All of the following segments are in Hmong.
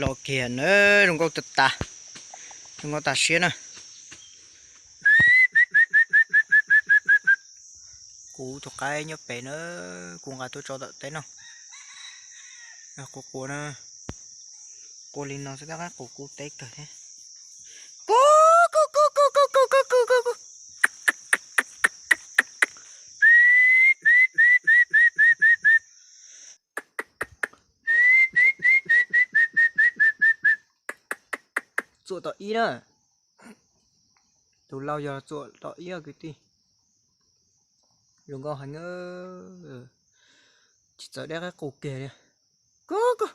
Los kiag na, zoo nkauj tas tas, zoo nkauj tas siab na. Kuv tus qaib nyob pem na, kuv nqa tuaj tso tom teb no. Quas quas na, quas li no xwb tab qaib qus kuj teb kawg thiab. Kuv, kuv, kuv, kuv, kuv, kuv, kuv, kuv, kuv. Txuam tom ib na. Tus laug yog txuam tom ib kwv tij. Zoo nkauj heev, tsis txawv dab qaib qus kiag li. Kuv, kuv,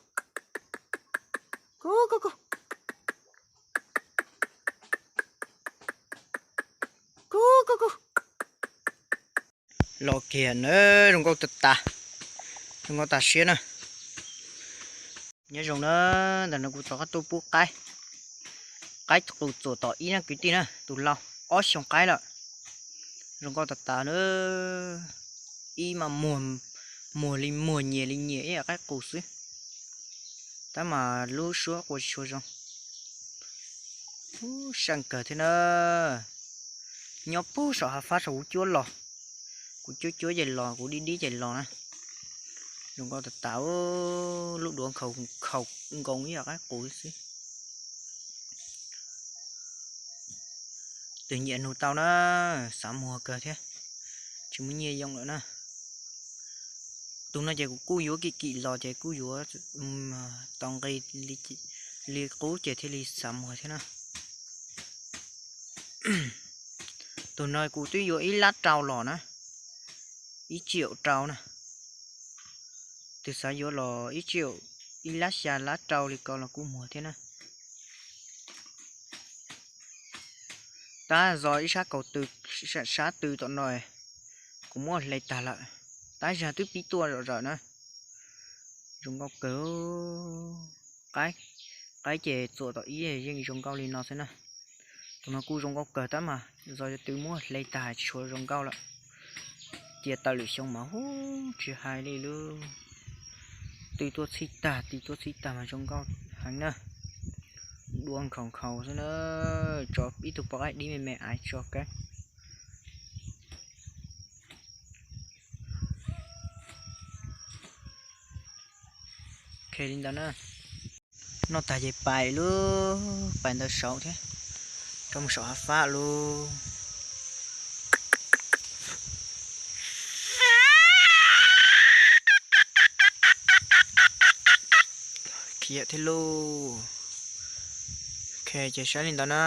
kuv, kuv, kuv, kuv, kuv, kuv. Los kiag na, zoo nkauj tas tas, zoo nkauj tas siab na. Nyob zoo na, ntawm no kuv rov qab tuaj pub qaib, qaib qus txuam tom ib na kwv tij na, tus laug ob xyoo qaib lawm. Zoo nkauj tas tas na, ib mas muag, muag li muag, nyias li nyias ib yam qaib qus xwb. Tab mas lub suab qua tsis tshua zoo. Ub, seej kawg thiab na. Nyob puag saum hav fab saum kuv cuab los, kuv cuab cuab ces los, kuv dib dib ces los na. Zoo nkauj tas tas, lub duav nkhaus nkhaus nkoos ib yam qaib qus xwb. Tus nyiam nug tau na, xav muag kawg thiab, tsis muaj nyiaj yoo lawm na. Tus no ces kuv kuj yuav kim kim los ces kuj yuav tau nqi li qub ces thiaj li xav muag thiab na. Tus no kuv twb yuav ib lab rau los na, ib tsiaum rau na. Tus xav yuav los ib tsiaum, ib lab xya lab rau li ko los kuj muag thiab na. Tab zog ib sab kaus tw, sab tw tom no, kuv muab hle tag lawm. Tab zog twb pib tuaj zom zaws na. Zoo nkauj kawg, qaib, qaib ces txuam tom ib yeej zoo nkauj li no xwb na. Tus no kuj zoo nkauj kawg tab mas zog tw muab hle tag tsis tshua zoo nkauj lawm. Cia tawm lwm xyoo mas hu tsis hais li lub, tw tuaj txhij tag, tw tuaj txhij tag mas zoo nkauj heev na. Dua nkhaus nkhaus xwb na, tso ib tug poj qaib dib me me aiv tso kab. Ok li ntawd na. Noj tag ces pais lub, pais ntawd saud thiab, rau mus saum hav fab lub. Khiav thiab lauj. Ok ces saib li ntawd na.